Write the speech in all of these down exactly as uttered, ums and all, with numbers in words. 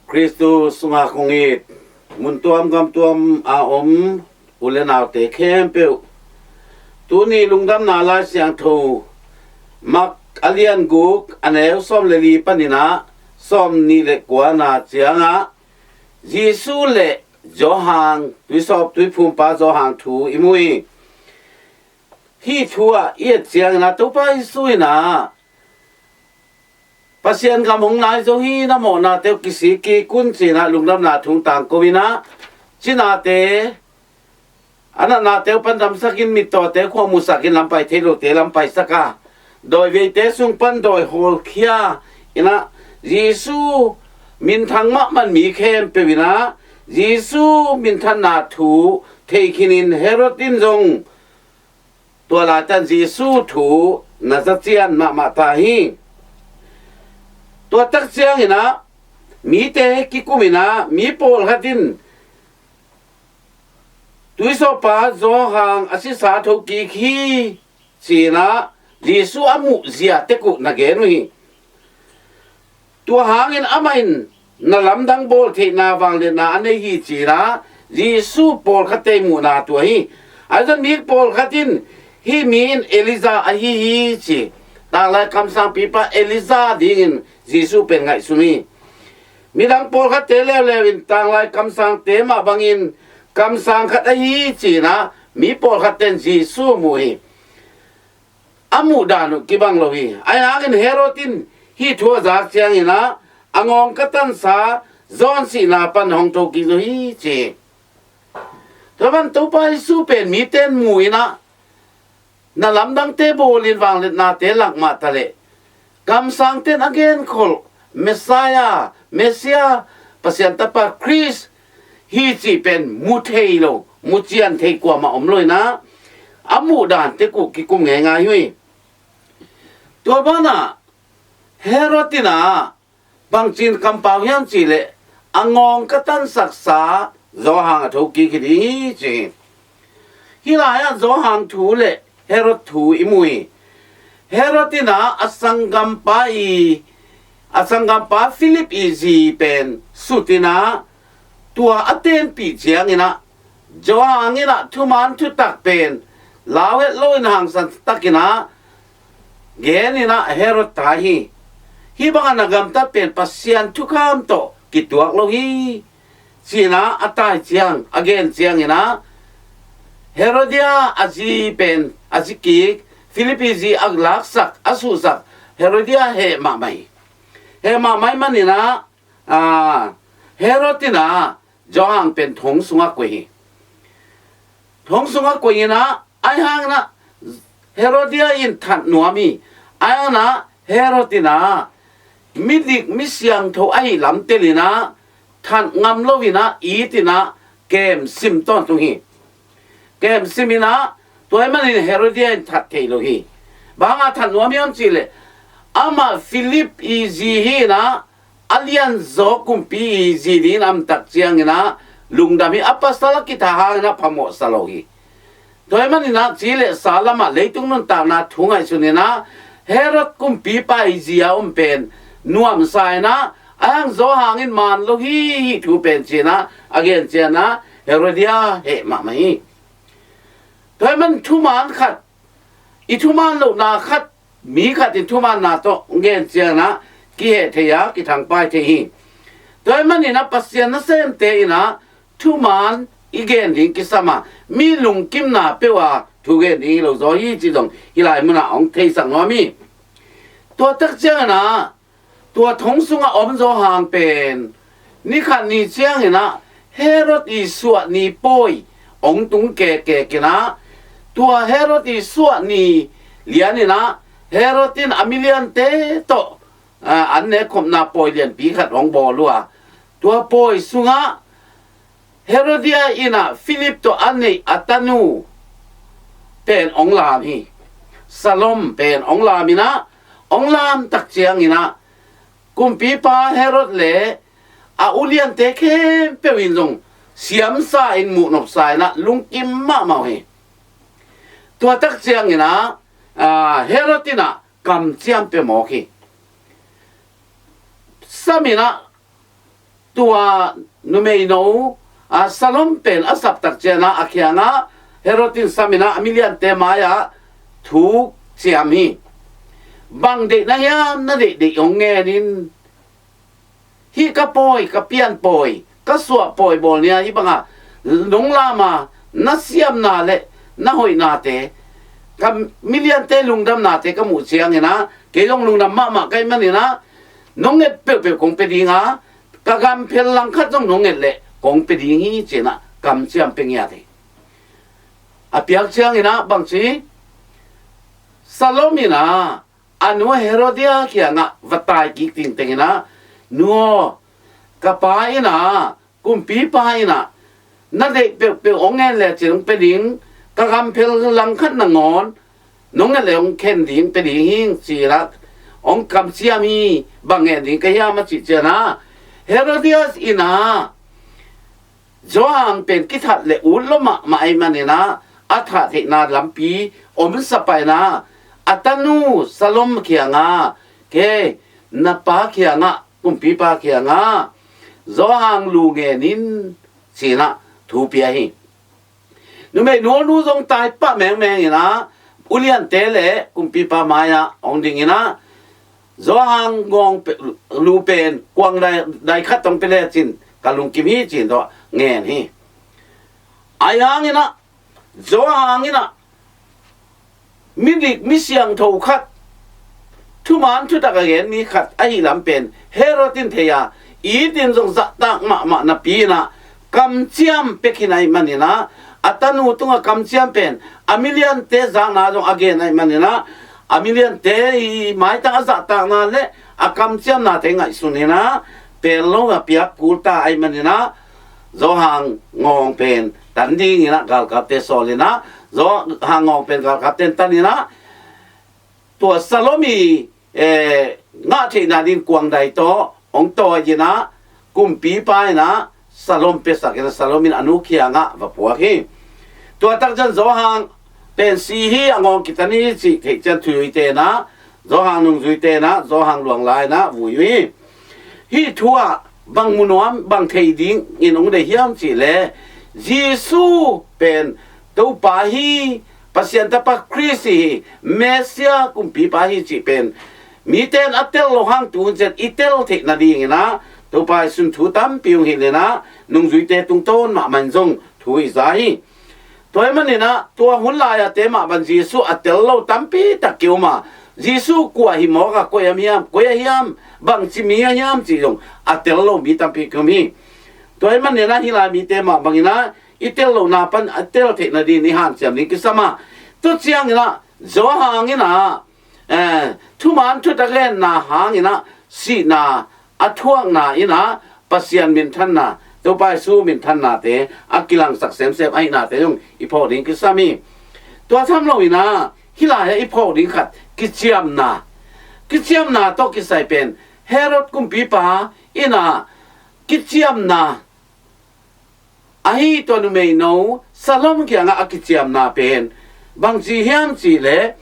Khristu sungah kong it, mun tuam gam tuam a om u le naute khempeuh, tuni lungdamna Lai Siangtho Mak a lian guk, a neu sawm le li panin ah sawm nih le kuana ciangah Jesu le Johan, tuisawp tuiphumpa Johan thu i mu hi. Hih thu ah i et ciangin ah Topa Jesu in ah Pasian gam hong nai zo hi, na mawhnate uh kisik kik un ci-in ah lungdamna thu tangko in ah, cinate, a natnate uh pan damsak in, mittawte khua musak in, lam pai thei lote lam paisak a, dawi veite sung pan dawi hawlkhia in ah, Jesu minthang mahmah mi khempeuh in ah Jesu minthanna thu thei khin in, Herod in zong tua laitan Jesu thu na za cian mahmah ta hi. Tua tak ciangin ah mite kikum in ah, mi pawlkhat in tuisawppa Johan a sisa thokik hi ci-in ah Jesu a muh zia tek uh na gen uh hi. Tua hangin amah in na lamdang bawl theihna vangliatna a nei hi ci-in ah Jesu pawlkhatte muhna tua hi. Ahi zongin mi pawlkhat in, "Hih mi in Elijah ahi hi," ci. Tanglai kamsangpipa Elijah dingin Jesu pen ngaihsun hi. Midang pawlkhatte leuleu in tanglai kamsangte mah bangin kamsang khat ahi hi ci-in ah mi pawlkhatte in Jesu mu hi. A muhdan uh kibang lo hi. Ahi hangin Herod in hih thu a zak ciangin ah, "A ngawng ka tansa John sihna pan hong thokik zo hi," ci hi. Tua pan Topa Jesu pen mite in mu in ah, na lamdangte bawl in, vangliatnate lak mah taleh, kamsangte in a genkholh Messiah, Messiah, Pasian Tapa Khrist hi cih pen mu thei lo, mu cian thei kuamah om lo in ah, a muhdan tek uh kikum ngeingai hi. Tua banah Herod in ah bangci in kampau hiam cih leh, "A ngawng ka tansaksa Johan a thokik hi ding hi," ci hi. Hih lai-ah Johan thu le Herod thu i mu hi. Herod in ah a sanggampa i, a sanggampa Philip i zi pen sut in ah, tua a tenpih ciangin ah, Johan in ah thuman thutak pen lau het lo in hangsan takin ah gen in ah Herod tai hi. Hih bangah na gamtat pen Pasian thukham tawh kituak lo hi, ci-in ah a tai ciang, a gen ciangin ah, Herodia a zi pen, a zi kik, Philip i zi a laksak, a suhsak Herodia heh mahmah hi. Heh mahmah ahih manin ah, ah, Herod in ah Johan pen thong sungah koih hi. Thong sungah koih in ah, ahi hangin ah Herodia in that nuam hi. Ahi hangin ah Herod in ah midik misiangtho ahih lam tel in ah that ngam lo in ah, it in ah kem sim tawntung hi. Kem sim in ah, tua ahih manin Herodia in that thei lo hi. Bang hangah that nuam hiam cih leh, amah Philip i zi hi in ah, a lianzaw kumpi i zi dingin a om tak ciangin ah lungdam hi. A pasal a kitha hangin ah phamawhsa lo hi. Tua ahih manin ah ci le sa lamah leitung nuntakna thu ngaihsun in ah, Herod kumpipa i zi a om pen nuamsa in ah, ahi hang Johan in man lo hi, hih thu pen ci-in ah a gen ciangin ah Herodia heh mahmah hi. Tua ahih manin thuman khat, i thuman lohna khat, mi khat in thumanna tawh gen ciangin ah kiheh thei a, kithangpai thei hi. Tua ahih manin ah Pasian nasemte in ah thuman i gen ding kisam a, mi lungkimna peuh a thu gen ding hi lo zaw hi cih zong hih lai munah hong theisak nuam hi. Tua tak ciangin ah, tua thong sungah om Johan pen, ni khat ni ciangin ah Herod i suah ni pawi hong tung kekek in ah, tua Herod i suah ni lian in ah Herod in a miliante tawh, ah, an nekkhopna pawi lianpi khat hong bawl uh a, tua pawi sungah Herodia in ah Philip tawh a neih a tanu pen hong lam hi. Salome pen hong lam in ah, hong lam tak ciangin ah kumpipa Herod le a uliante khempeuh in zong siamsa in, muhnopsa in ah lungkim mahmah uh hi. Tua tak ciangin ah, ah, Herod in ah kamciam pia mawk hi. Sam in ah Tua numeino a Salome pen a sap tak ciangin ah a kiangah Herod in sam in ah a miliante mai-ah thu ciam hi. Bang deih na hiam, na deihdeih hong ngen in. Hih ka pawi, ka pianpawi, ka suahpawi bawl ni-a hih banga nong lama na siamna le na hoihnate, ka miliante lungdamnate ka muh ciangin ah kei zong lungdam mahmah ka hih manin ah nong nget peuhpeuh kong pia ding a, ka gamphel langkhat zong nong nget leh kong pia ding hi, ci-in ah kamciam pia ngiat hi. A piak ciangin ah bangci, Salome in ah a nu Herodia kiangah va tai kik tengteng in ah, "Nu aw, ka pa in ah, kumpipa in ah na deih peuhpeuh hong ngen lecin hong pia ding, ka gamphel langkhat nangawn nong nget leh hong khen ding, pia ding hi," ci-in ah hong kamciam hi. "Bang ngen ding ka hiam?" a cih ciangin ah Herodias in ah Johan pen kithat le ut lo mahmah ahih manin ah a thah theihna lampi om sa pah in ah a tanu Salome kiangah, "Kei, na pa kiangah, kumpipa kiangah Johan lu ngen in," ci-in ah thu pia hi. Numei nualnu zong tai pah mengmeng in ah uliante le kumpipa mai-ah hong ding in ah, "Johan ngawng pe-, lu pen kuang dai, dai khat hong pia lecin ka lungkim hi," ci-in tawh ngen hi. Ahi hangin ah Johan in ah midik misiangtho khat, thuman thutak a gen mi khat ahih lam pen Herod in thei a, it in zong zahtak mahmah napi in ah kamciam pia khin ahih manin ah a tanu tungah kamciam pen a miliante zakna zong a gen ahih manin ah a miliante i maitang a zahtakna le a kamciamnate ngaihsun in ah pel lo a piak kul ta ahih manin ah Johan ngawng pen tan dingin ah galkapte sawl in ah, Johan ngawng pen galkapte in tan in ah, tua Salome, eh, ngah theihna dingin kuang dai tawh hong tawi in ah, kumpipa in ah Salome piasak in ah Salome in a nu kiangah va puak hi. Tua tak ciang Johan pen si hi, a ngawng kitan hi cih theih ciang thuzuite in ah, Johan nungzuite in ah, Johan luang lai in ah vui uh hi. Hih thu ah bang mu nuam, bang thei dingin hong deih hiam cih leh, Jesu pen Topa hi, Pasian Tapa Khrist hi, Messiah kumpipa hi cih pen mite in a tel loh hang tu hun ciang i tel theih nadingin ah Topa Jesu in thu tampi hong hilh in ah nungzuite tungtawn mahmah in zong thu i za hi. Tua ahih manin ah tua hun lai-ate mah bang Jesu a tel lo tampi tak ki-om a, Jesu kua hi mawk a, koi a hiam, koi a hiam, bangci mi a hiam cih zong a tel lo mi tampi ki-om hi. Tua ahih manin ah hih lai mite mah bangin ah i tel lohna pan a tel theih nadingin i hanciam ding kisam a, tua ciangin ah Johan in ah, eh, thuman thutak a genna hangin ah sihna a thuakna in ah Pasian minthanna, Topa Jesu minthannate a kilangsak semsem ahihnate zong i phawk ding kisam hi. Tua tham lo in ah hih lai-ah i phawk ding khat kiciamna, kiciamna tawh kisai pen Herod kumpipa in ah kiciamna ahi tua numeino Salome kiangah a kiciamna pen bangci hiam cih leh,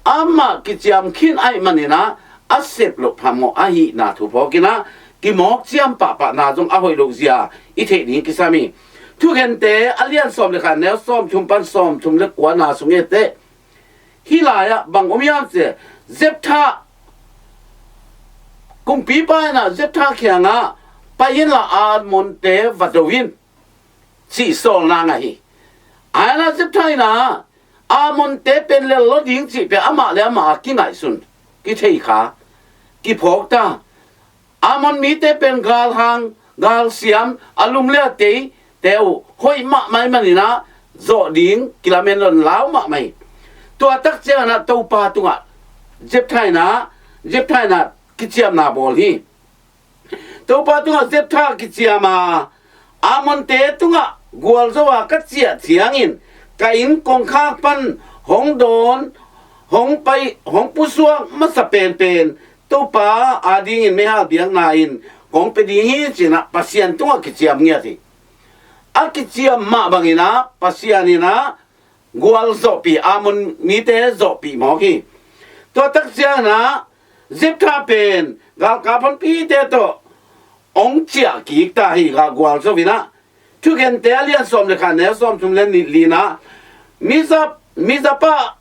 amah kiciam khin ahih manin ah a sep loh phamawh ahihna thu phawk in ah kimawk ciam pahpahna zong a hoih loh zia i theih ding kisam hi. Thukhente a lian sawm le khat, neu sawmthum pan sawmthum le kuana sung et teh, hih lai-ah bang om hiam cih leh, Jephthah, kumpipa in ah Jephthah kiangah pai inla Ammonte va do in, cih sawlna ngah hi. Ahi hangin ah Jephthah in ah Ammonte pen lel lo ding cih pen amah le amah a kingaihsun, kithei kha, kiphawk ta. Ammon mite pen galhang, galsiam, a lum le a teite uh hoih mahmah ahih manin ah zawh ding kilamen lo in lau mahmah hi. Tua tak ciangin ah Topa tungah Jephthah in ah, Jephthah in ah kiciamna bawl hi. Topa tungah Jephthah kiciam a, Ammonte tungah gualzo a ka ciah ciangin ka inn kongkhak pan hong dawn, hong pai, hong pusuak masa penpen Topa adingin meihal biakna in kong pia ding hi, ci-in ah Pasian tungah kiciam ngiat hi. A kiciam mah bangin ah Pasian in ah gualzawhpih, Ammon mite zawhpih mawk hi. Tua tak ciangin ah Jephthah pen galkap honpite tawh hong ciah kik ta hi. Gualzo in ah, Thugente a lian sawm le khat, neu sawmthum le li-, li-na, Mizap-, Mizapa,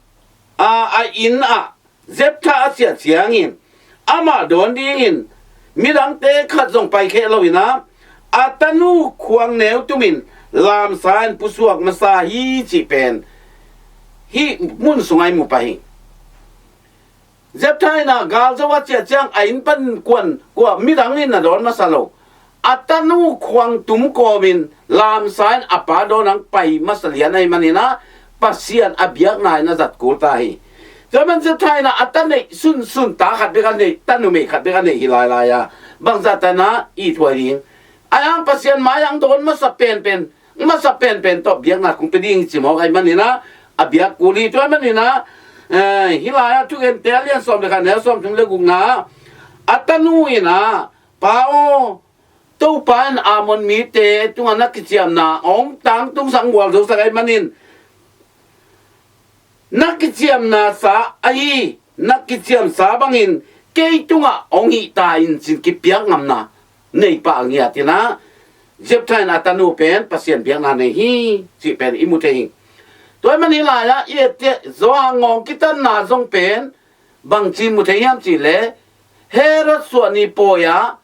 a, a inn ah Jephthah a ciah ciangin, amah dawn dingin midangte khat zong paikheh lo in ah, a tanu khuang neu tumin lamsa in pusuak masa hi cih pen hih mun sungah i mu pah hi. Jephthah in ah galzo a ciah ciang a inn pan kuan, kua midang in na dawn masa lo. A tanu khuang tum kawmin lamsa in a pa dawn ang pai masa lian ahih manin ah, Pasian a biakna in a zat kul ta hi. Tua man Jephthah in ah a ta neih sunsun, ta khat bek a neih, ta numei khat bek a neih hi lailai a, bangzah ta in ah i thuai ding? Ahi hang Pasian mai-ah ang dawn masa penpen, masa penpen tawh biakna kong pia ding hi ci mawk ahih manin ah, a biak kul hi. Tua ahih manin ah, eh, hih lai-ah Thugente a lian sawm le khat, neu sawmthum le gukna, a tanu in ah, Pa aw, Topa in Ammon mite tungah na kiciamna hong tangtungsak, gualzosak ahih manin, na kiciamna sa ahi, na kiciamsa bangin kei tungah hong hih ta in, ci-in kipiak ngamna nei pah a ngiat in ah, Jephthah in a tanu pen Pasian biakna nei hi cih pen i mu thei hi. Tua ahih manin hih lai-ah i et ciang Johan ngawng kitanna zong pen bangci mu thei hiam cih leh, Herod suahni pawi-ah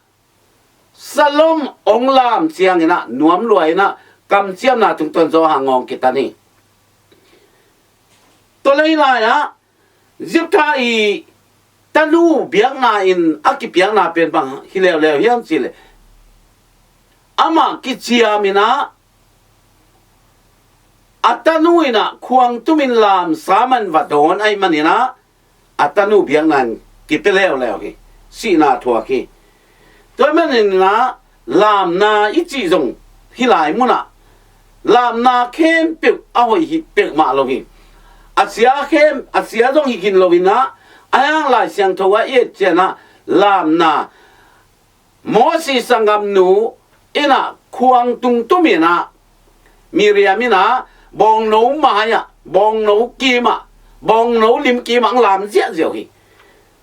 Salome hong lam ciangin ah nuam lua in ah, kamciamna tungtawn Johan ngawng kitan hi. Tua leh hih lai-ah Jephthah i tanu biakna in a kipiakna pen bang hi leuleu hiam cih leh, amah kiciam in ah, a tanu in ah khuang tumin lamsa man va dawn ahih manin ah, a tanu biakna in kipia leuleu hi. Sihna thuak hi. Tua ahih manin ah, lamna i cih zong hih lai munah lamna khempeuh a hoih hi peuhmah lo hi. A sia khem, a sia zong hi khin lo in ah, ahi hang Lai Siangtho ah i et ciang ah, lamna, Moses sanggamnu in ah khuang tung tum in ah, Miriam in ah bawngno mai-ah, bawngno kim ah, bawngno lim kim ah ang lam ziahziah uh hi.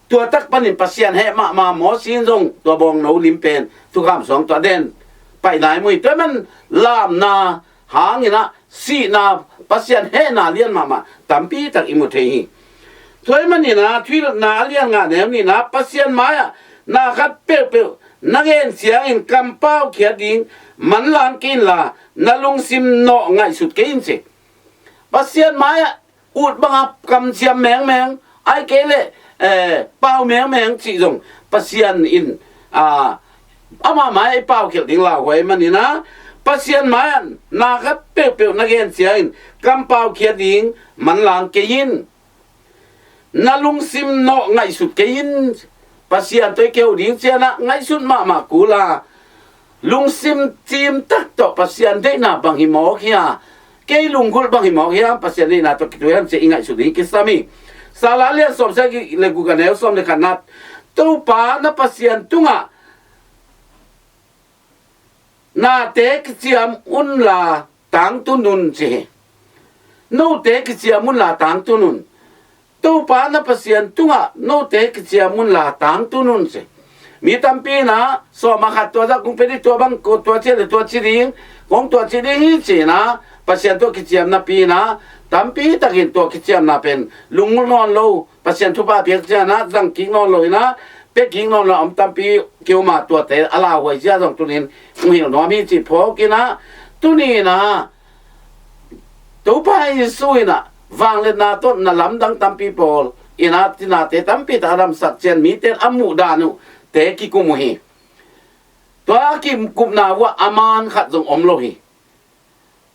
Tua tak panin Pasian heh mahmah, Moses in zong tua bawngno lim pen thukham suang tawh a den pai nai mu hi. Tua ahih man lamna hangin ah sihna, Pasian hehna lian mahmah tampi tak i mu thei hi. Tua ahih manin ah Thuhilhna a lian nga, neu nihna, Pasian mai-ah na khat peuhpeuh na gen ciangin kampau khiat ding manlang kei inla, na lungsim nawh ngaihsut kei in, ci. Pasian mai-ah ut banga kamciam mengmeng, ahih kei leh, eh, pau mengmeng cih zong Pasian in, ah, amah mai-ah i paukhialh ding lauhuai ahih manin ah, Pasian mai-ah na khat peuhpeuh na gen ciangin kampau khiat ding manlang kei in, na lungsim nawh ngaihsut kei in. Pasian tawh i kihou ding ciang ah ngaihsut mahmah kul a, lungsim cimtak tawh Pasian deihna bang hi mawk hia, kei lunggulh bang hi mawk hiam, Pasian deihna tawh kithuah hiam ci-a i ngaihsut ding kisam hi. Salah a lian sawmsagih le guk, a neu sawm le khatna, Topa na Pasian tungah nate kiciam unla tangtun un, ci hi. Note kiciam unla tangtun un. Topa na Pasian tungah note kiciam unla tangtun un, ci. Mi tampi in ah sawm ah khat tua zah kong pia ding, tua bang ko tua ci le tua ci ding, kong tua ci ding hi ci-in ah Pasian tungah kiciam napi in ah, tampi takin tua kiciamna pen lunggulh nawn lo, Pasian thupha piak ciang ah zang kik nawn lo in ah, pia kik nawn lo a om tampi ki-om a, tuate a lauhuai zia zong tuni-in hong hilh nuam hi cih phawk in ah, tuni in ah Topa Jesu in ah vangliatna tawh na lamdang tampi pawl in ah, tinate tampi tak a damsak ciang mite in a muh dan uh te kikum uh hi. Tua a kikupna uh ah a man khat zong om lo hi.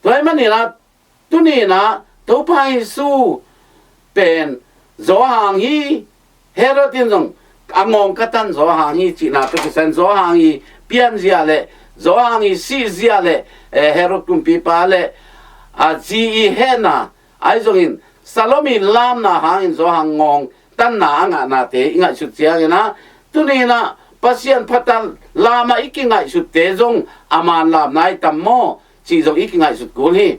Tua ahih manin ah tuni in ah Topa Jesu pen Johan hi, Herod in zong a ngawng ka tan Johan hi cihna tawh kisai-in Johan hi pianzia le, Johan hi sihzia le, eh, Herod kumpipa le a zi i hehna, ahi zongin Salome lamna hangin Johan ngawng tanna a ngahnate i ngaihsut ciangin ah, tuni in ah Pasian phatal lam ah i kingaihsutte zong a man lamna hi tam maw, cih zong i kingaihsut kul hi.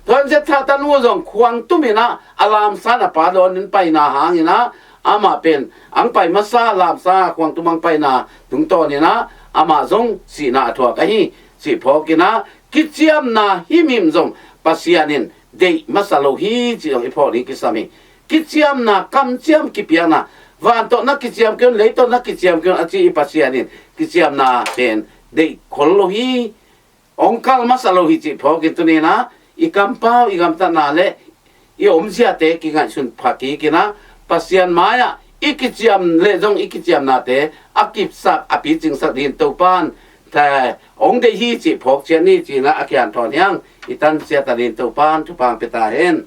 Tua in Jephthah tanu zong khuang tum in ah a lamsa in a pa dawn in paina hangin ah, amah pen ang pai masa, lamsa khuang tum ang paina tungtawn in ah amah zong sihna a thuak ahi cih phawk in ah, kiciamna himhim zong Pasian in deih masa lo hi cih zong i phawk ding kisam hi. Kiciamna, kamciam kipiakna, van tawh na kiciam kei un, lei tawh na kiciam kei un a ci i Pasian in kiciamna pen deih khol lo hi. Hong kal masa lo hi cih phawk in tuni in ah, i kampau, i gamtatna le i omziate kingaihsun pha kik in ah, Pasian mai-ah i kiciam le zong i kiciamnate a kipsak, a picingsak dingin Topan hong deih hi cih phawk ciat ni ci in ah a kian thawn hiang i tan ciat a dingin Topan thupha hong pia ta hen.